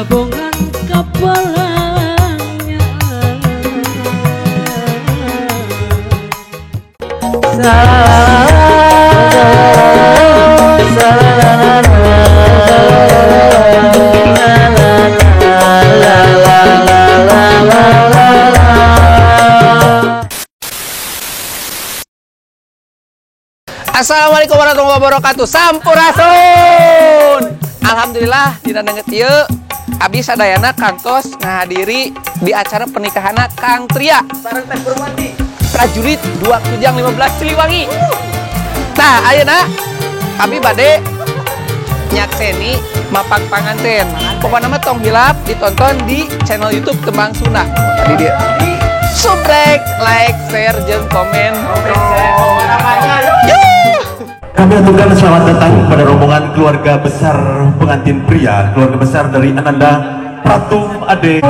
Gabungan kepalanya. Assalamualaikum warahmatullahi wabarakatuh. Sampurasun. Alhamdulillah dina danget ieu abdi sadayana kantos ngahadiri di acara pernikahanna Kang Tria sareng Teh Purwanti, prajurit 2 Kujang 15 Siliwangi. Nah, ayeuna abdi bade nyakseni mapag panganten. Pokokna mah tong hilap ditonton di channel YouTube Tembang Sunda. Tadi dia subrek, like, share, jeung komen. Kami aturkan selamat datang kepada rombongan keluarga besar pengantin pria, keluarga besar dari Ananda Pratum Ade.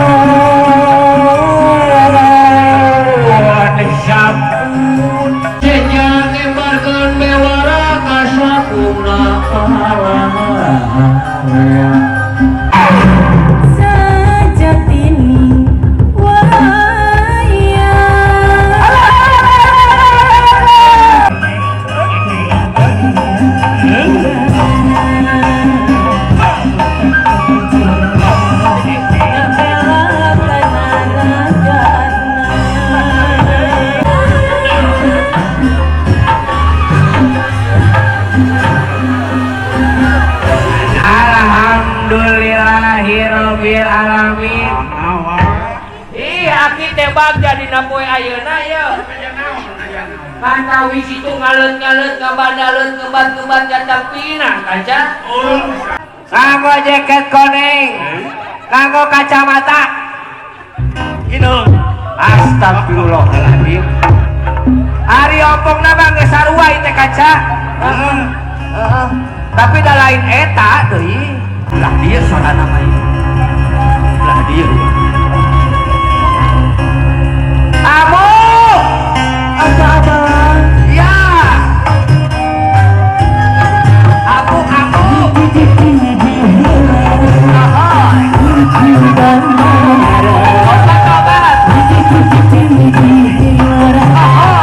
Alhamdulillahirabbil alamin. Ih, aki teh bagja dina poe ayeuna ye. Katawi situ ngaleut-ngaleut ngabandaleun ngebat-ngebat jatang pinang kaca. Nganggo jaket koneng, nganggo kacamata. Gitu. Astagfirullahaladzim. Ari ompongna mah geus sarua ieu teh kaca. Heeh. Heeh. Tapi da lain eta deui. Lah dia sorana mah ieu. Lah dia. Amu! Ada apa? Ya. Amu, amu. Ahoy. Obat, obat. Ahoy.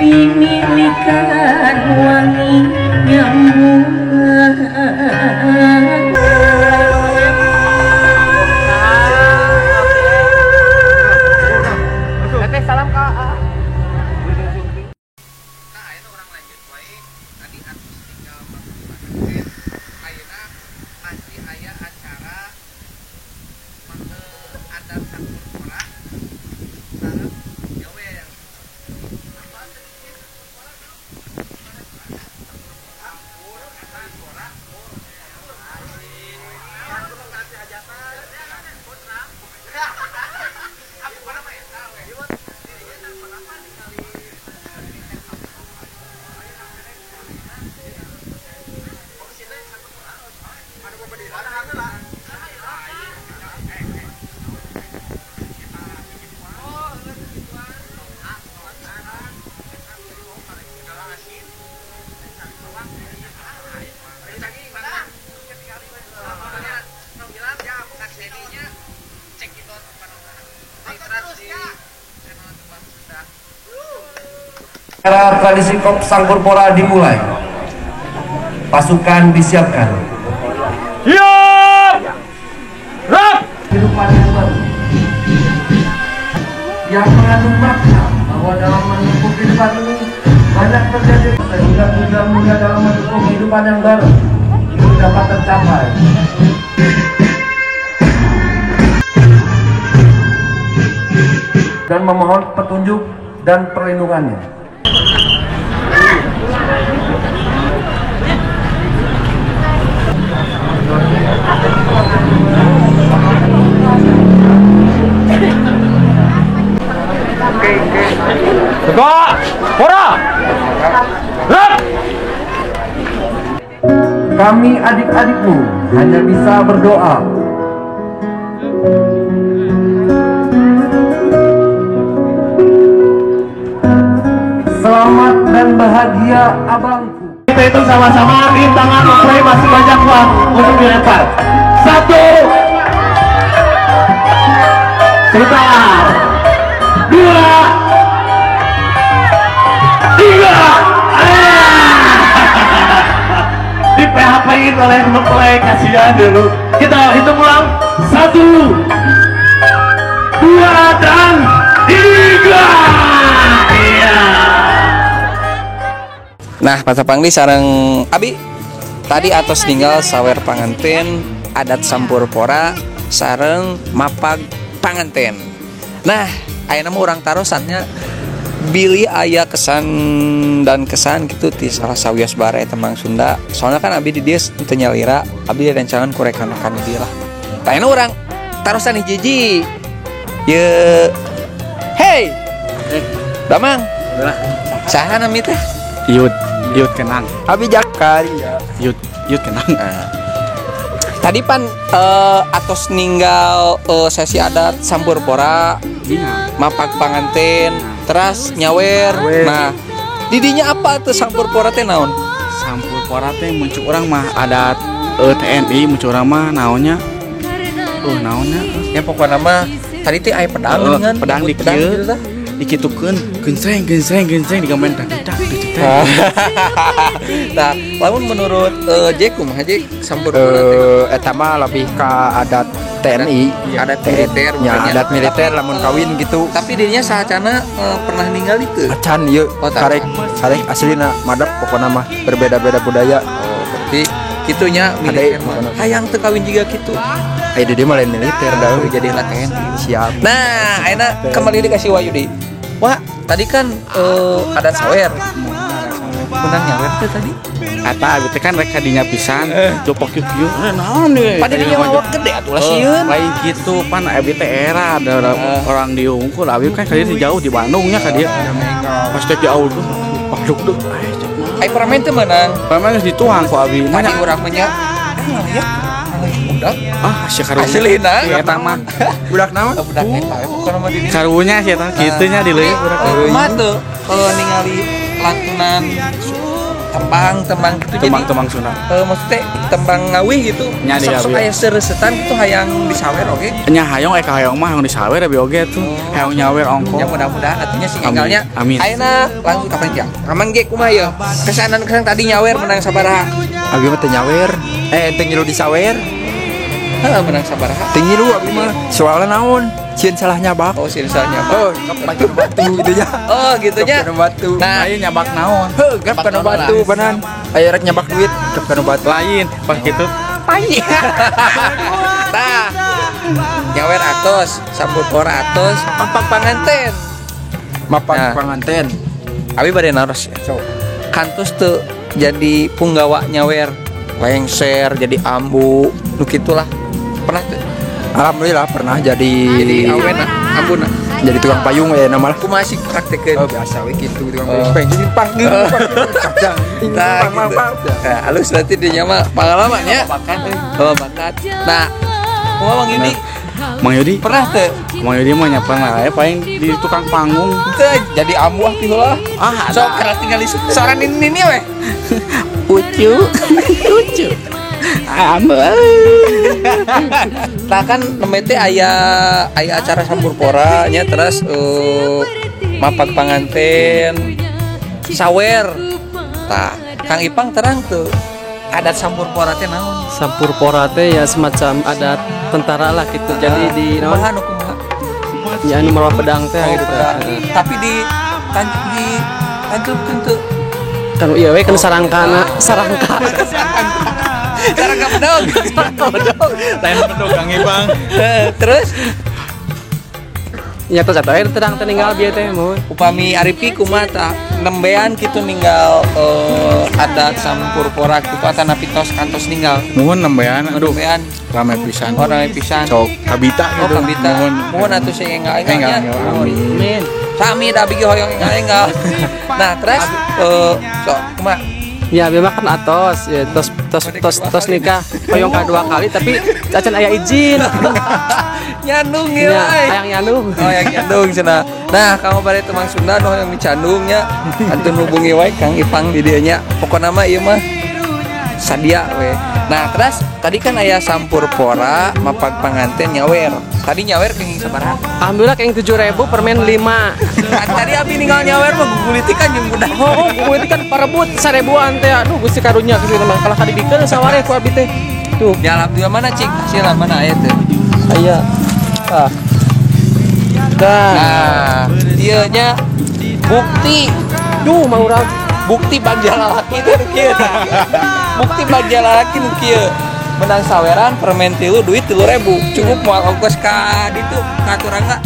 Milikan wangi nyambung. Teteh salam ka. Nah, ayeuna urang lanjut wae. Tadi atus tinggal mapag ayeuna masih aya acara adat sakurpora sareng jawer. Era tradisi Korps Sampur Pora dimulai. Pasukan disiapkan. Siap! Rap! Kehidupan yang baru yang mengandung makna bahwa dalam menempuh kehidupan ini banyak terjadi sehingga tujuan mulia dalam menempuh kehidupan yang baru itu dapat tercapai. Dan memohon petunjuk dan perlindungannya. Tegak, pora, rap. Kami adik-adikmu hanya bisa berdoa. Selamat dan bahagia abangku. Kita hitung sama-sama, di tangan mempelai masih banyak uang untuk dilempar. 1, sebentar, 2, 3. Di PHP-in oleh mempelai, kasihan dulu. Kita hitung ulang. 1, 2, dan 3. Iya. Nah, Pak Pangli sareng abi tadi atos ninggal sawer panganten adat Sampur Pora sareng mapag panganten. Nah, ayeuna mah urang tarosannya bilih aya kesan dan kesan gitu di salah sawios bare tembang Sunda. Soalnya kan abi di dieu teu nyalira, abi rencangan ku rekan-rekan di dieu lah. Tah ayeuna urang tarosan hiji-hiji. Ye. Hey. Damang. Saha nami teh? Yud, Yud kenang. Abi Jakari ya. Yud, Yud kenang. Nah. Tadi pan atos ninggal sesi adat Sampur Pora, mapag panganten, teras nyawer. Nah, didinya apa tuh Sampur Pora teh naon? Sampur Pora teh muncul orang mah adat TNI, muncul orang mah naonnya? Naonnya? Ya pokoknya mah tadi teh aya pedang kan, pedang di kieu. Dikitukeun gencreng gencreng gencreng digambarin tak tak. Nah, lamun menurut Jack kumaha Jack Sampur Pora teh? Eta mah lebih ka adat TNI, adat militer, ya, adat militer lamun kawin gitu. Tapi dirinya sahacana pernah ninggal itu. Acan ieu, karek karek aslina madep pokona mah berbeda-beda budaya. Oh, berarti kitunya militer mah. Hayang teu kawin juga kitu. Aya di dieu mah lain militer dah jadi lah TNI. Siap. Nah, ayeuna kembali dikasih Wahyudi. Wah, tadi kan adat sawer. Menang nyawer teh tadi. Eta abi teh kan rek kadinya pisan, jopok kieu. Naon deui? Pan dinya mah gede atuh lah sieun. Lain kitu pan abi teh era ada orang di unggul, abi kan kadieu jauh di Bandungnya kadieu. Pas teh jauh tuh, paduk duh. Ai permen teh meunang. Permen geus dituang ku abi. Tadi urang mah nya. Ya. Budak. Ah, sia karunya. Aslina eta mah. Budak naon? Budak eta pokona mah di dieu. Karunya sia eta kitu nya di leuwih budak. Kumaha tuh kalau ningali lantunan tembang-tembang gitu, tembang-tembang Sunda. Maksudnya tembang ngawih gitu. Sok aya seureuseutan gitu hayang disawer oge. Nya hayang ka hayang mah hayang disawer abi oge tuh. Hayang nyawer ongko. Ya mudah-mudahan atunya sing enggalnya. Amin. Ayeuna langsung ka panitia. Amang ge kumaha ye? Kesanan kesan tadi nyawer menang sabaraha? Abi mah teu nyawer. Teu ngilu disawer. Heeh, menang sabaraha? Teu ngilu abi mah. Soalna naon? Sieun salah nyabak. Oh, sieun salah nyabak. Oh, kap batu gitu nya. Oh, gitu nya. Batu. Nah, lain nyabak naon? Heuh, gap kana batu banan. Aya rek nyabak duit, gap kana batu. Lain, pas kitu. Tai. Tah. Nyawer atos, Sampur Pora atos, mapag panganten. Mapag panganten. Abi bade naros ya. Kantos teu jadi punggawa nyawer, lengser, jadi ambu, nu kitulah. Pernah tuh? Alhamdulillah pernah jadi awena, ambuna. Jadi tukang payung ya nama lah. Kumaha sih praktekeun? Oh, biasa we kitu tukang payung. Pang pang pang. Nah, gitu. Nah, halus berarti dinya mah pengalamannya. Bakat. Oh, bakat. Nah, kumaha Mang Yudi? Mang Yudi pernah teu? Mang Yudi mah nya pernah ya paling di tukang panggung. Teu jadi ambu ah ti heula. Ah, sok kana tinggal soran ini we. Ucu. Ucu. Ambu. Nah kan nembe teh aya acara Sampur Pora nya terus mapag panganten. Sawer. Tah, Kang Ipang terang tuh. Adat Sampurpora teh naon? Sampurpora teh ya semacam adat tentara lah gitu. Jadi di naon? Kumaha nu kumaha? Ya anu mawa pedang teh Oh, gitu pedang. teh. Tapi di tancupkeun teu. Kan ieu we kan sarangkana, sarangka. Sarangka bedog. Sarangka bedog. Lain bedog Kang Ipang. Terus Ya tos atuh terang teh ninggal bieu teh mun. Upami Arifki kumaha tah nembean kitu ninggal adat Sampurpora kitu atanapi tos kantos ninggal. Nuhun nembean aduh. Nembean. Rame pisan. Oh, rame pisan. Sok kabita Oh, gitu. kabita. Nuhun. Nuhun atuh sing enggal-enggal nya. Enggal-enggal, amin. Amin. Sami da abdi ge hoyong enggal-enggal. Nah, terus sok kumaha? Ya memang kan atos ya tos tos tos tos nikah hoyong kadua kali tapi acan aya izin. Nyandung ieu Ya, euy. hayang nyandung. Oh, yang nyandung cenah. Nah, kamu bari temang Sunda nu hoyong dicandung nya, antun hubungi wae Kang Ipang di dieu nya. Pokona mah ieu mah sadia we. Nah, terus tadi kan aya Sampurpora mapag panganten nyawer. Tadi nyawer kenging sabaraha? Alhamdulillah kenging 7.000 permen 5. Kan tadi abi ninggal nyawer mah guguliti kan jeung budak. Oh, guguliti kan parebut 1000-an teh. Aduh, Gusti karunya kitu mah. Kalah kadidikeun saware ku abi teh. Tuh. Ya alhamdulillah mana cik? Hasilna mana aya teh? Aya. Ah. Nah, ieu nya bukti. Duh, mau urang bukti bagja lalaki teh nu kieu tah. Bukti bagja lalaki nu kieu. Menang saweran permen 3 duit 3.000. Cukup moal ongkos ka ditu ka Turangga.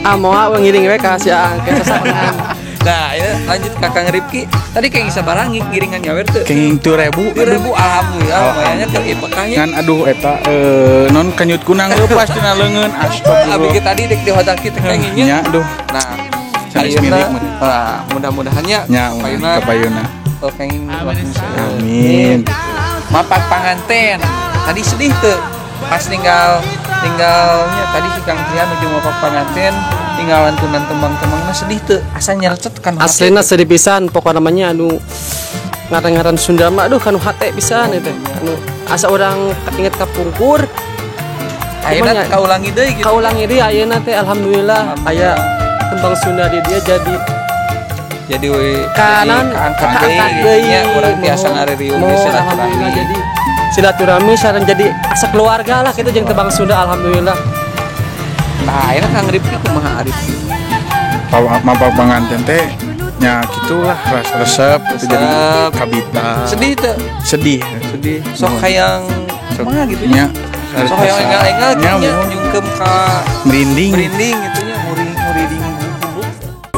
Ah, moal ngiring we ka si Aang ke sasarengan. Nah, ya lanjut ka Kang Rifki. Tadi kenging sabaraha ngiringan nyawer teu? Kenging 7.000. 7.000 alhamdulillah lumayannya teu ieu pekahnya. Ngan aduh eta non kanyut kunang leupas tina leungeun astagfirullah. Abi ge tadi dek di hotel kieu teh kengingnya. Nya aduh. Nah, sanes milik mah. Nah, mudah-mudahannya nya kapayuna. Kapayuna. Oh, kenging Amin. Mapak panganten. Tadi sedih teu pas tinggalnya tadi si Kang Trian nuju mapak panganten tinggal lantunan tembang-tembangna sedih teu asa nyerecet kan hate. Aslina sedih pisan pokokna namanya anu ngaran-ngaran Sunda mah aduh kanu hate pisan ieu teh. Anu asa urang inget kapungkur. Ayeuna kaulangi deui gitu. Kaulangi deui ayeuna teh alhamdulillah aya tembang Sunda di dia jadi we kanan kaangkat deui nya urang tiasa ngaririung di silaturahmi. Jadi silaturahmi sareng jadi asa keluarga lah kitu jeung tembang Sunda alhamdulillah. Nah, ayeuna Kang Rifki kumaha Rifki? Mapak panganten teh nya gitulah resep gitu jadi kabita. Sedih teu? Sedih. Sedih. Sok hayang kumaha gitu nya. Sok hayang enggal-enggal nya nyungkeum ka merinding. Merinding gitu nya muriding.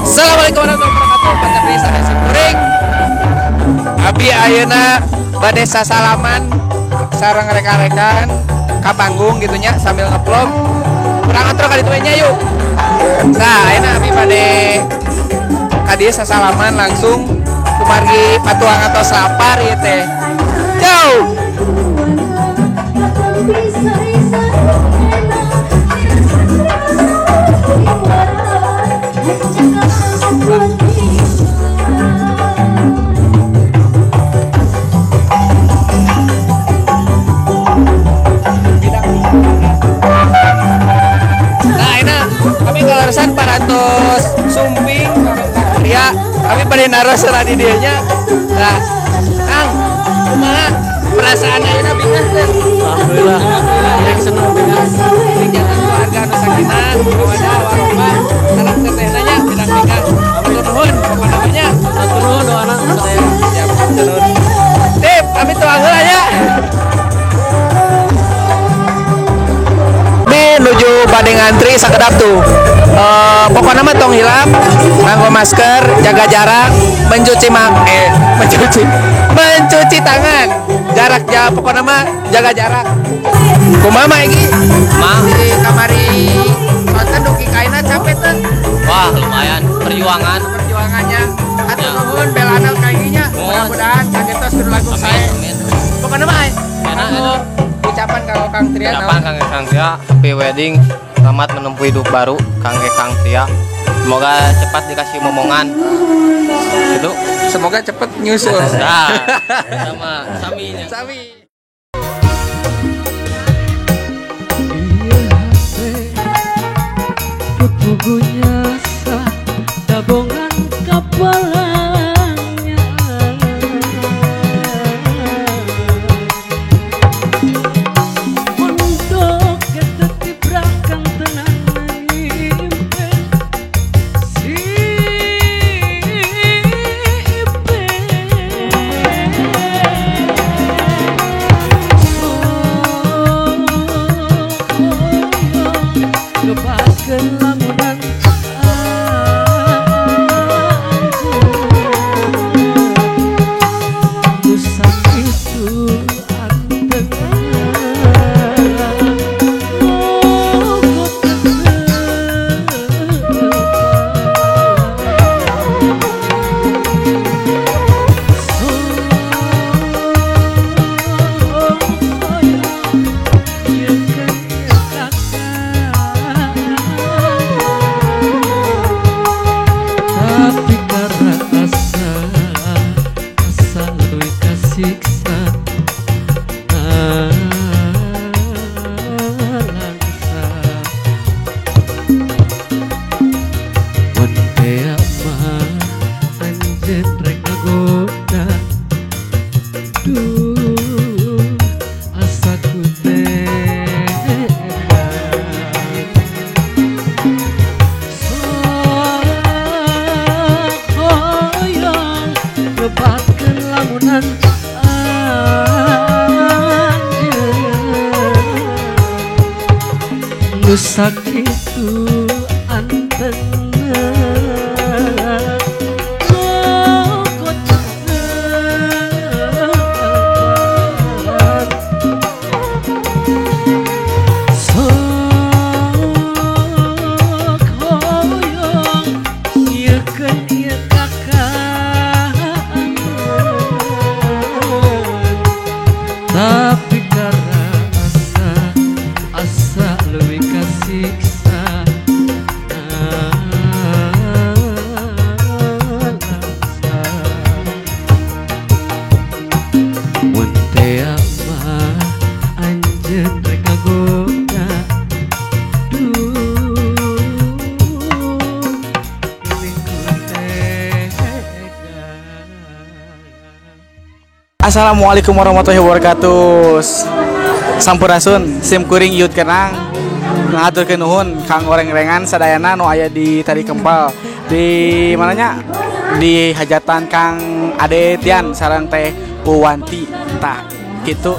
Assalamualaikum warahmatullahi wabarakatuh. Pantapri saha kuring. Abi ayeuna bade sasalaman sareng rekan-rekan ka panggung gitu nya sambil ngevlog. Urang antro ka ditu nya yuk. Nah, ayeuna abi bade ka dieu sasalaman langsung kumargi patuang atau lapar ieu teh. Jauh. Nah, ini kami kaleresan parantos sumping pria, kami pada naros di dieu nya. Nah, Kang, kumaha perasaan ayeuna bingah teh? Alhamdulillah. Yang seneng bingah. Jangan keluarga anu sakinah, mawaddah warahmah. Salam tetehna nya bidang bingah. Hatur nuhun pokona mah nya. Hatur nuhun doana sadaya. Siap, hatur nuhun. Sip, kami tuang heula nya. Menuju bade ngantri sakedap tuh. Pokoknya mah tong hilap, nganggo masker, jaga jarak, mencuci mencuci tangan, jarak jauh, pokoknya mah jaga jarak. Kumaha mah iki? Mah di kamari sonten dugi kaina capek teh. Wah, lumayan perjuangan. Perjuangannya. Hatur nuhun belana kaininya. Mudah-mudahan kagentos kudu lagu sae. Pokoknya mah enak. Ucapan kanggo Kang Tria. Ucapan kanggo Kang Tria, happy wedding, selamat menempuh hidup baru kangge Kang Tria. Semoga cepat dikasih momongan. Gitu. Semoga cepat nyusul. Nah, sama saminya. Sami. Pugunyasa dabongan kapala. anjeun rek ngagoda. Duh asa ku tega. Sok hoyong ngebatkeun lamunan anjeun nu sakitu antengna kokocenan. Sok hoyong nyiekeun ieu kakangen, tapi karasa asa leuwih kasiksa. Mun tea mah anjeun rek ngagoda. Duh mending ku tega. Assalamualaikum warahmatullahi wabarakatuh. Sampurasun, sim kuring Iut Kenang ngahaturkeun nuhun kang oreng-rengan sadayana nu aya di Tari Kempel. Di mananya? Di hajatan Kang Ade Tian sareng Teh Puwanti. Tah, kitu.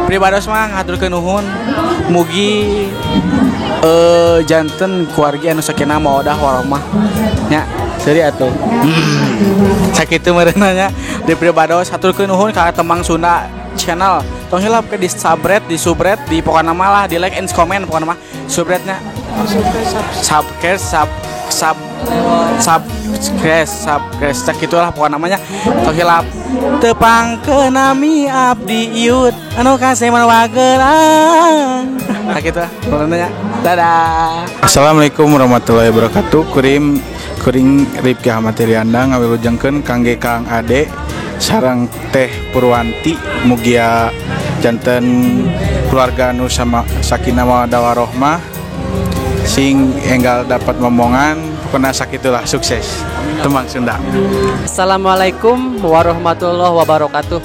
Pribados mah ngahaturkeun nuhun mugi janten keluarga anu sakinah mawadah warahmah. Nya, seuri atuh. Sakitu meureunna nya. Di pribados haturkeun nuhun ka Tembang Sunda Channel. Tong hilap ke di subscribe, di subscribe, di pokona mah lah, di like and comment pokona mah. Subscribe-nya. Subscribe, sub sub subscribe, subscribe, cek itulah pokona namanya. Tong hilap tepangkeun nami abdi Iut anu kaseman wageran. Nah kitu lah pokona nya. Dadah. Assalamualaikum warahmatullahi wabarakatuh. Kuring kuring Rifki Ahmad Irianda ngawilujengkeun kangge Kang Ade sareng Teh Purwanti mugia janten keluarga nu sama sakinah mawaddah warahmah sing enggal dapat momongan pokona sakitulah sukses Tembang Sunda. Assalamualaikum warahmatullahi wabarakatuh.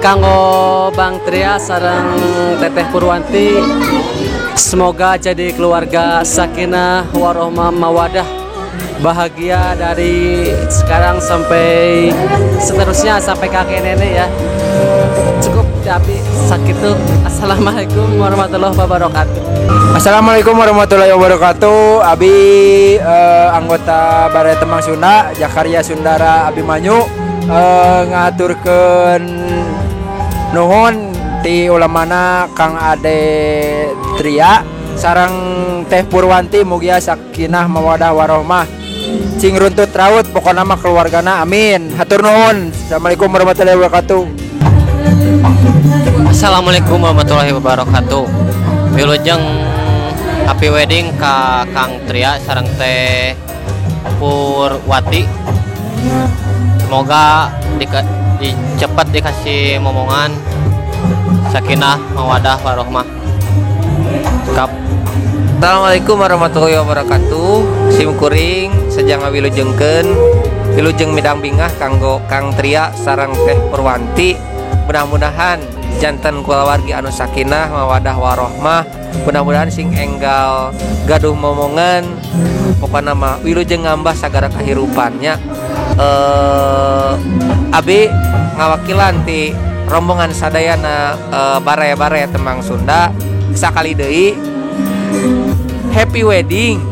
Kanggo Bang Tria sareng Teteh Purwanti, semoga jadi keluarga sakinah warahmah mawadah, bahagia dari sekarang sampai seterusnya sampai kakek nenek ya. Cukup tapi sakitu. Assalamualaikum warahmatullahi wabarakatuh. Assalamualaikum warahmatullahi wabarakatuh. Abi anggota Baraya Tembang Sunda Jakaria Sundara Abimanyu ngaturkeun nuhun ti ulamana Kang Ade Tria sareng Teh Purwanti mugia sakinah mawadah warohmah cing runtut raut pokona mah keluargana amin. Hatur nuhun. Assalamualaikum warahmatullahi wabarakatuh. Assalamualaikum warahmatullahi wabarakatuh. Wilujeng happy wedding ka Kang Tria sareng Teh Purwati. Semoga cepat dikasih momongan sakinah mawadah warohmah. Kap. Assalamualaikum warahmatullahi wabarakatuh. Sim kuring sejang ngawilujengkeun wilujeng midang bingah kanggo Kang Tria sareng Teh Purwanti. Mudah-mudahan janten kulawargi anu sakinah mawadah warohmah. Mudah-mudahan sing enggal gaduh momongan pokona mah wilujeng ngambah sagara kahirupannya. Abi ngawakilan ti rombongan sadayana baraya-baraya Tembang Sunda sakali deui happy wedding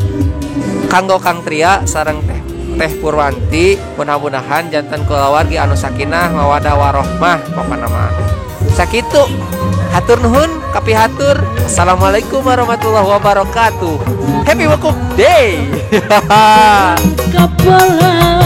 kanggo Kang Tria sareng Teh Purwanti. Mudah-mudahan janten kulawargi anu sakinah mawadah warohmah pokona mah sakitu. Hatur nuhun kapihatur. Assalamualaikum warahmatullahi wabarakatuh. Happy Wukuf Day. Kepala.